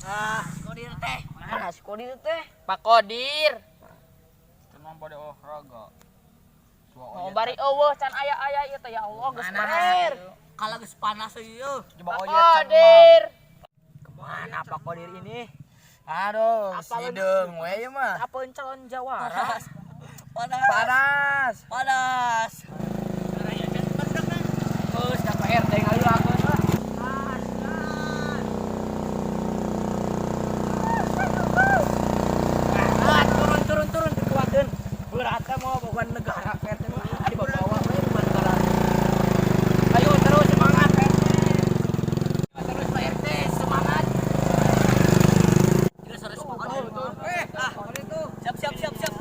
Ah, Kodir teh. Mana si Kodir teh? Pak Kodir. Emang pada olahraga. Oh, bari euweuh can aya-aya ieu teh, ya Allah, geus panas. Kalau geus panas ieu. Pak Kodir. Kemana Pak Kodir ini? Aduh, Apa sideung we ieu mah. Apa calon jawara? Panas. Panas. Panas. Oh, siapa RT ngalilakeun lah. Ah, turun turun turun kekuatan. Berat mau beban negara RT mah dibawa we beban negara. Ayo terus semangat RT. Terus Pak RT semangat. Gila sore Pak Kodir. Eh, ah, Kodir tuh. Siap siap siap siap.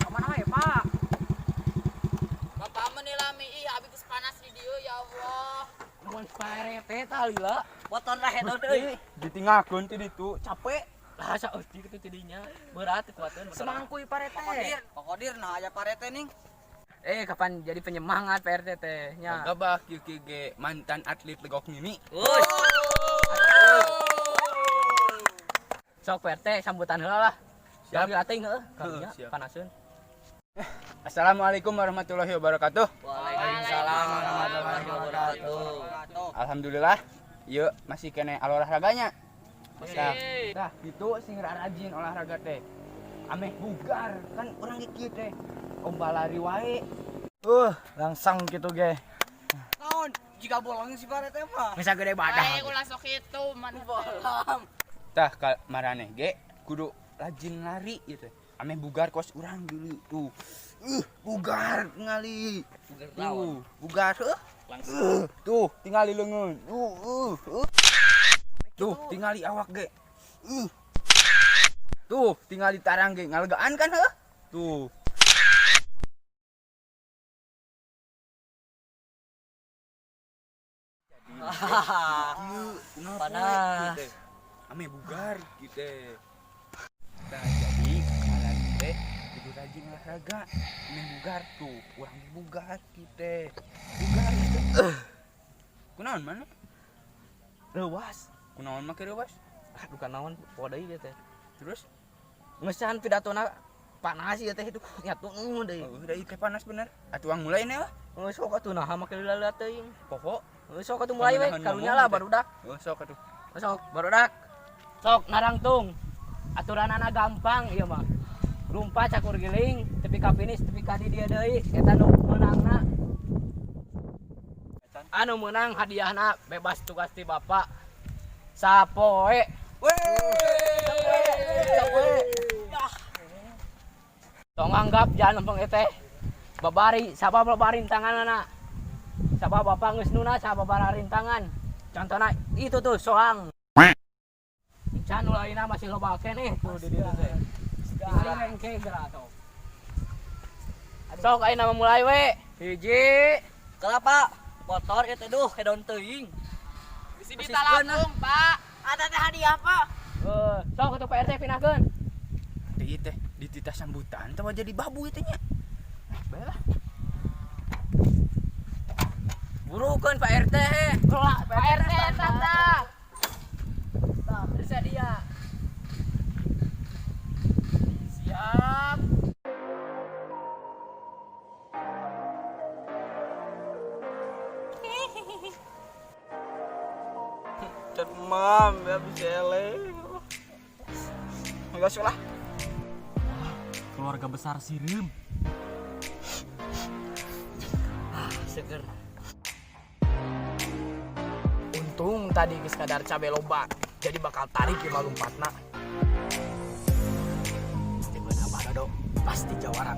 Kemana ya Pak? Bapak menilami ih abi geus panas di dieu, ya Allah. Mun Pak RT tah lila. Motor lah hedon euy. Ditinggalkeun ti ditu, capek. Lah saeutik kitu tidinya. Berat kekuatan. Semangkui Pak RT. Pak Kodir, nah aya parete ning. Eh, kapan jadi penyemangat Pak RT teh nya? Gabah kieu kieu ge mantan atlet legok ngini. Sok Pak RT sambutan heula lah. Siap. Siap dilatih heuh. Karunya Siap. panaseun. Assalamualaikum warahmatullahi wabarakatuh. Waalaikumsalam warahmatullahi wabarakatuh. Alhamdulillah, yuk masih kena olahraganya. Tah, tah gitu sing rajin olahraga teh. Ameh bugar kan urang ge kieu teh. Lomba lari wae. Langsung gitu ge. Naon? Jika bolong si parete mah. Bisa gede badan. Ayo ulah sok itu mana. Tah ka maraneh ge kudu rajin lari gitu. Ameh bugar kos urang dulu tuh. Bugar ngali. Bugar Tuh, bugar heuh. Tuh, tingali leungeun. Tuh, Tuh, tingali awak ge. Tuh, tingali tarang ge ngalegaan kan heuh. Tuh. Panas. Ame bugar gitu. Nah, jadi malam teh kudu rajin olahraga. Ame bugar tuh, urang ge bugar gitu. Bugar gitu. Kunaon mana? Reuwas. Kunaon make reuwas? Aduh kan naon poho deui ieu teh. Terus? Ngesan pidatona panas ieu teh itu nyatu deui. Oh, udah ieu teh panas bener. Atuh ang mulai nih lah. Geus sok atuh naha make lila-lila teuing. Poho. Geus sok atuh mulai we Pangenahan karunya ngomong lah teh. Barudak. Oh, sok atuh. Sok barudak. Sok narangtung. Aturanana gampang ieu mah. Lumpat cakur giling tepi ka finish tepi ka di dieu deui eta nu meunangna. Anu meunang hadiahna bebas tugas ti bapak. Sapoe. Sapoe. Tong anggap jangan lempeng teh. Babari, sabab babari tanganana. Sabab bapak geus nuna sabab rintangan. Contohna itu tuh soang. Can nu lainna masih loba keneh tuh di dieu teh. Tinggal rengke geura sok. Sok ayeuna mah mulai we. Hiji. Kelapa, motor itu duh hedon teuing. Bisi ditalakung, Pak. Ada teh hadiah, Pak. Sok atuh Pak RT pindahkeun. Teh ieu teh dititah sambutan teh jadi babu ieu teh nya. Bae lah. Burukeun Pak RT. Pak RT eta tah. Bersedia. Siap. Demam ya bisa ele. Enggak lah. Keluarga besar Sirim. Ah, seger. Untung tadi geus kadar cabe loba, jadi bakal tarik ieu mah lumpatna. Pasti jawara.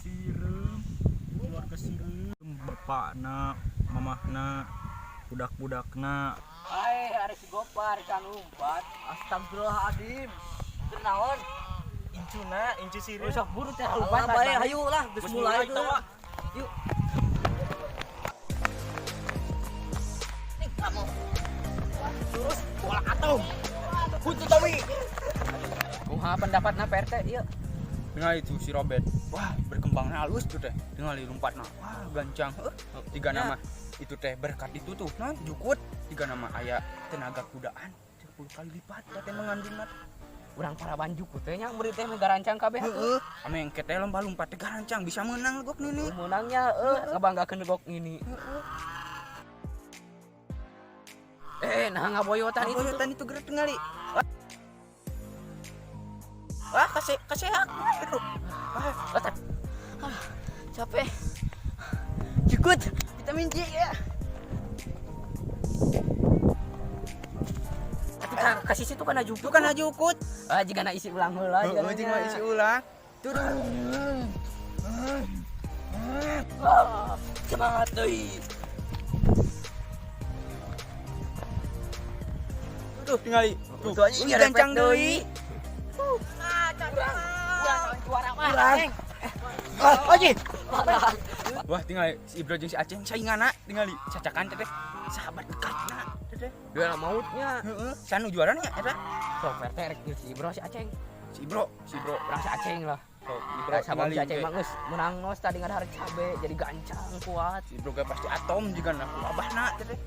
Sireum, keluarga sireum, bapakna, mamahna, budak-budakna. Ai, ari si Gopar can lumpat. Astagfirullahaladzim. Kenaon? Incuna, incu sireum. Sok buru teh Alah lumpat. bae hayu lah geus Geus mulai mulai tuh. tawa. Yuk. Terus bola atom. Kunci Tommy. Kumaha pendapatna Pak RT ieu? Tinggal itu si Robert. Wah, berkembangnya halus tuh teh. Tinggal lompatna. Wah, gancang. Tiga nama. Itu teh berkat itu tuh. Nah, jukut. Tiga nama aya tenaga kudaan 10 kali lipat teh mengandung. Urang paraban jukut teh nya murid teh ngarancang kabeh atuh. Heeh. Ame engke teh lomba lompat teh garancang bisa menang gok nini. Menangnya ngabanggakeun gok ngini. Nah ngaboyotan itu. Ngaboyotan itu gerak tingali. Wah, kasih kasih aku. Wah, Capek. Jukut vitamin C ya. Tapi kasih situ kana jukut. Itu kan jukut. Ah, jika na isi ulang heula. Heeh, jeung mah isi ulang. Tuh. Semangat deui. Tuh tingali. Tuh, Tuh, anjing, gancang nyerempet deui. Juara mah. Ah, oji. Wah, tingali si Ibro jeung si Aceng saingana tingali cacakan teh sahabat dekatna teh. Duel mautnya. Heeh, sanu juaranya eta. Sok RT rek si Ibro si Aceng. Si Ibro, si Ibro. Urang si Aceng lah. Sok Ibro Sabab tingali si Aceng ge. mah geus menang nos tadi ngadahar cabe jadi gancang kuat. Si Ibro ge pasti atom juga na ku abahna teh.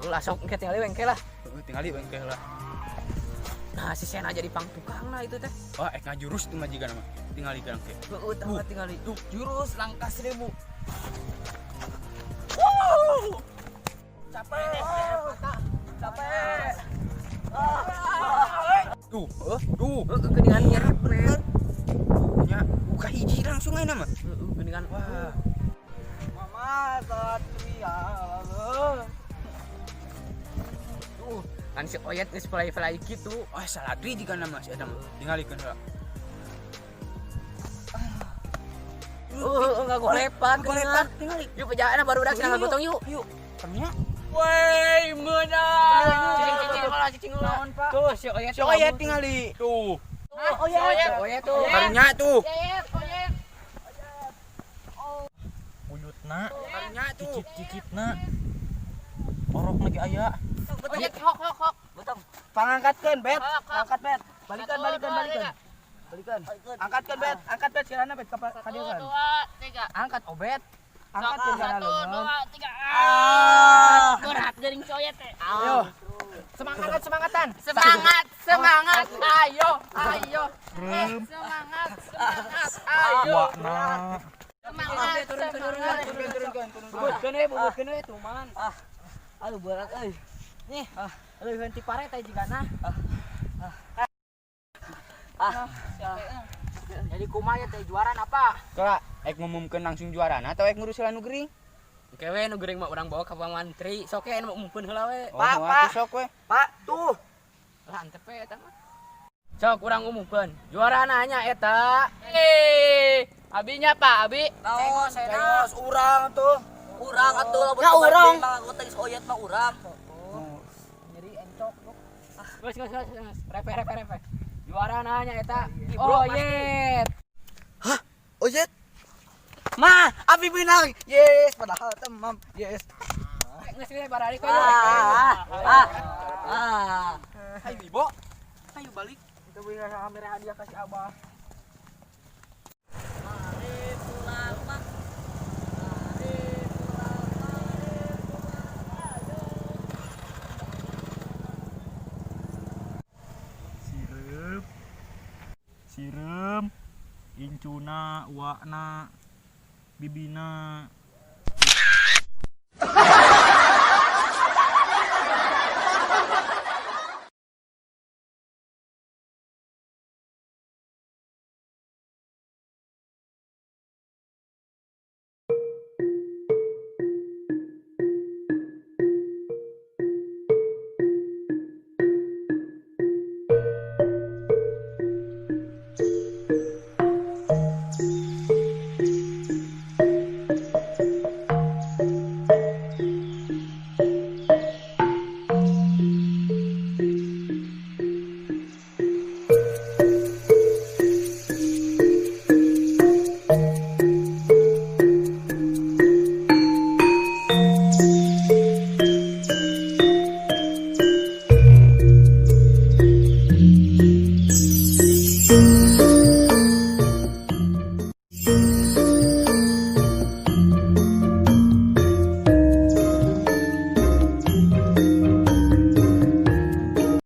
Ulah sok engke tingali wengke lah. Heeh, tingali wengke lah. Nah, si Sena jadi pang tukang lah itu teh. Wah, ek ngajurus tuh mah jiga nama. Tingali gerang ke. Heeh, tah tingali. Jurus langkah 1000. Capek. Capek. Tuh, heeh, tuh. Heeh, geuningan nyerep bener. Nya, buka hiji langsung aja nama. Heeh, geuningan. Wah, Mama Satria. Tuh, kan si Oyet geus play-play gitu. wah saladri juga nama si Adam. Tingalikeun heula. Heeh, ngagolepak. Golepak tingali. Yuk pejaana baru udah cenah gotong yuk. Yuk. Ternyata Wey, menang. Cicing heula, cicing heula. Tuh si Oyet. si Oyet tingali. Tuh. Oyet. Oyet tuh. Karunya tuh. Uyutna, Karunya tuh. cicit-cicitna. Orok lagi aya. Oyet hok hok hok. Pangangkatkeun, Bet. Angkat, Bet. Balikan, balikan, balikan. Balikan. Angkatkeun, Bet. Angkat, Bet. Sirana, Bet. Ka 1 dieu kan. 2 3. Angkat Obet. Angkatkeun kana 1 leungeun. 2 3. Ah. Berat geuning si Oyet teh. Ayo. Semangatan, semangatan. Semangat, semangat, ayo, ayo. Semangat, semangat, ayo. Wakna. Semangat, semangat. Bubutkeun we, bubutkeun we tuman. Aduh berat euy. Nih, leuwih henteu pare teh jigana. Jadi kumaha ya teh juara apa? Kala, ek ngumumkeun langsung juarana atau ek ngurus heula nu gering? Oke we nu geuring mah urang bawa ka mantri. Sok we nu umumkeun heula we. Oh, Pak, atuh Pak. sok we. Pak, tuh. Lah antep we eta mah. Sok urang umumkeun. Juarana nya eta. Abinya Pak, Abi. Naon, cengos urang tuh. Urang atuh lamun ya urang. Mah teh oyet mah urang. Nyeri encok. Geus geus geus geus. Repe repe repe. Juarana nya eta. Ibro Oyet. Oyet. Ma, abi menang. Yes, padahal temam. Yes. Geus we barari koy. Ah, ah, ah. Hayu Ibo. Hayu balik. Itu beli kamera hadiah kasih abah. Sireum. Sireum. Incuna, wakna, bibina.